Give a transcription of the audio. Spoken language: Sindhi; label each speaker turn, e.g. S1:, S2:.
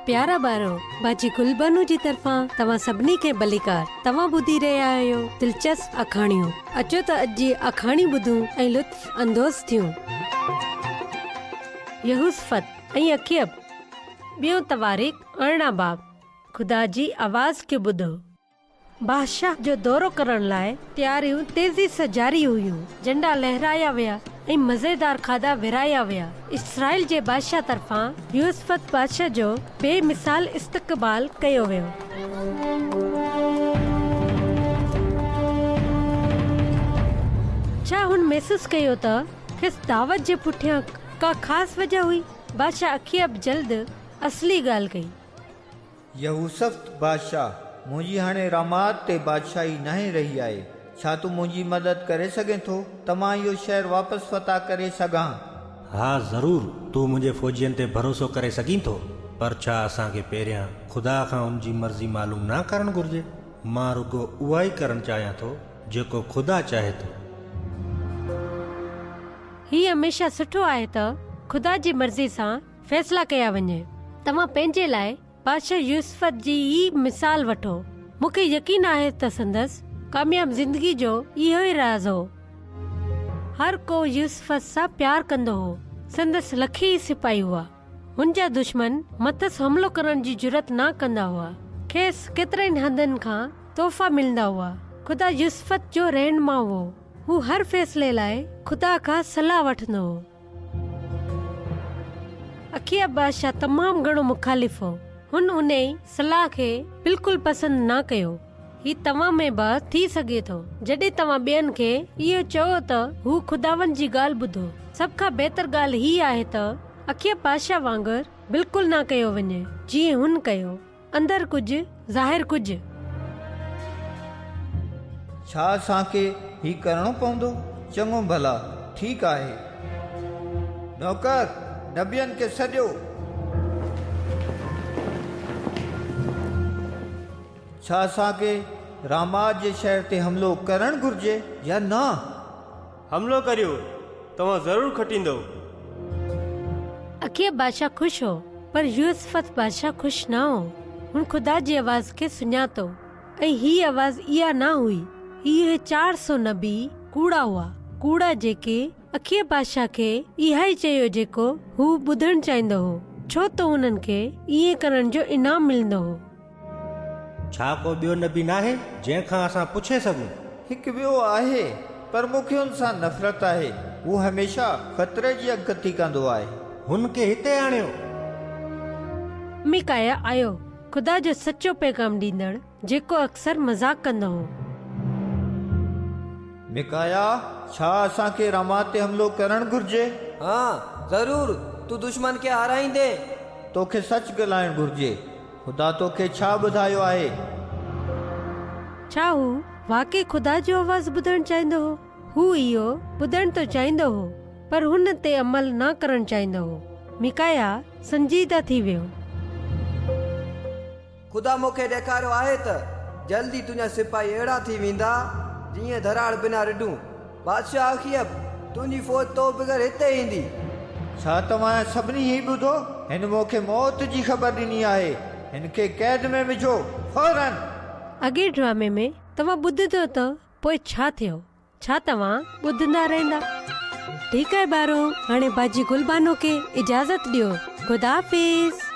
S1: پيارا ٻارو، باجي گل بانو جي طرفان توهان سڀني کي ڀليڪار. توهان ٻڌي رهيا آهيو دلچسپ آکاڻيون. اچو ته اڄ جي آکاڻي ٻڌون ۽ لطف اندوز ٿيون. يهوسفط ۽ اخي اب، ٻيون تواريخ ارڙهن باب، خدا جي آواز کي ٻڌو. بادشاهه جو دورو ڪرڻ لاء تياريون تيزي سان جاري هيون. جهنڊا لهرايا ويا ۽ مزيدار کاڌا ورهايا ويا. اسرائيل جي بادشاهه طرفان يهوسفط بادشاهه جو بي مثال استقبال ڪيو ويو. ڇا هن محسوس ڪيو ته کيس دعوت جي پٺيان ڪا خاص وجهه هئي؟ بادشاهه اخي اب جلد اصلي ڳالهه ڪئي.
S2: يهوسفط بادشاهه، منهنجي هاڻي رامات تي بادشاهي ناهي رهي آهي. ڇا تون منهنجي مدد ڪري سگهين ٿو ته مان اهو شهر واپس فتح ڪري سگهان؟
S3: ها ضرور، تون منهنجي فوجين تي ڀروسو ڪري سگهين ٿو. پر ڇا اسان کي پهريان خدا کان ان جي مرضي معلوم نه ڪرڻ گهرجي؟ مان رڳو اها ئي ڪرڻ چاهيان ٿو جيڪو خدا چاهي ٿو.
S1: هي هميشه سٺو آهي ته خدا جي مرضي سان فيصلا ڪيا وڃي. توهان پنهنجي لاء بادشاهه يوسفط جي ئي مثال وٺو. مون کي يقين آهي ته سندس ڪامياب زندگي جو اهو ئي راز هو. هر ڪو يوسفط سان پيار ڪندو هو. سندس لکين ئي سپاهي هئا. هن جا دشمن مٿس حملو ڪرڻ جي جرئت نه ڪندا هئا. کيس ڪيترن هنڌن کان تحفا ملندا هئا. خدا يوسفط جو رهنما هو. هو هر فيصلي لاء خدا کان صلاح وٺندو هو. اخي اب بادشاهه تمام گهڻو مخالف هو. هن انهي صلاح کي بلڪل پسند نه ڪيو. هي توهان ۾ به ٿي سگهي ٿو. جڏهن توهان ٻين کي اهو چئو ته هو خداوند جي ڳالهه ٻڌو. سڀ کان بهتر ڳالهه هي آهي ته اخي اب بادشاهه وانگر بلڪل نه ڪيو وڃي، جيئن هن ڪيو. اندر ڪجهه، ظاهر ڪجهه.
S2: ڇا اسان کي هي ڪرڻو پوندو؟ چڱو ڀلا، ٺيڪ آهي. نوڪر، نبين کي سڏيو. ڇا اسان کي رامات جي شهر تي حملو ڪرڻ گهرجي يا نه؟
S4: حملو ڪريو، توهان ضرور کٽيندؤ.
S1: اخي اب بادشاهه خوش هو، پر يهوسفط بادشاهه خوش نه هو. هن خدا جي آواز کي سڃاتو، ۽ هيء آواز اها نه هئي. اهي 400 نبي ڪوڙا هئا، ڪوڙا جيڪي اخي اب بادشاهه کي اها ئي چيو جيڪو هو ٻڌڻ چاهيندو هو، ڇو ته انهن کي ائين ڪرڻ جو انعام ملندو هو.
S3: ڇا ڪو ٻيو نبي ناهي جنهن کان اسان پڇي سگهون؟
S2: هڪ ٻيو آهي، پر مون کي هن سان نفرت آهي. هو هميشه خطري جي اڳڪٿي ڪندو آهي.
S3: هن کي هتي آڻيو.
S1: ميڪاياه آيو، خدا جو سچو پيغام ڏيندڙ، جيڪو اڪثر مذاق ڪندو هو.
S2: ميڪاياه، ڇا اسان کي رامات تي حملو ڪرڻ گهرجي؟
S5: ها، ضرور، تون دشمن کي هارائيندين.
S2: توکي سچ ڳالهائڻ گهرجي. خدا توکي ڇا ٻڌايو آهي؟
S1: ڇا هو واقعي خدا جو آواز ٻڌڻ چاهيندو هو؟ هو اهو ٻڌڻ ته چاهيندو هو، پر هن تي عمل نه ڪرڻ چاهيندو هو. ميڪاياه سنجيده ٿي ويو.
S5: خدا مون کي ڏيکاريو آهي ته جلد ئي تنهنجا سپاهي اهڙا ٿي ويندا، جيئن ڌراڙ بنا رڍون. بادشاهه اخي اب، تنهنجي فوج تو بغير هتي ايندي.
S2: ڇا توهان سڀني هي ٻڌو؟ هن مون کي موت جي خبر ڏني آهي. هن کي قيد ۾ وجهو، فوراً!
S1: اڳئين ڊرامي ۾ توهان ٻڌندو ته پوء ڇا ٿيو؟ ڇا توهان ٻڌندا رهندا؟ ٺيڪ آهي ٻارو، هاڻي باجي گل بانو کي اجازت ڏيو. خدا حافظ.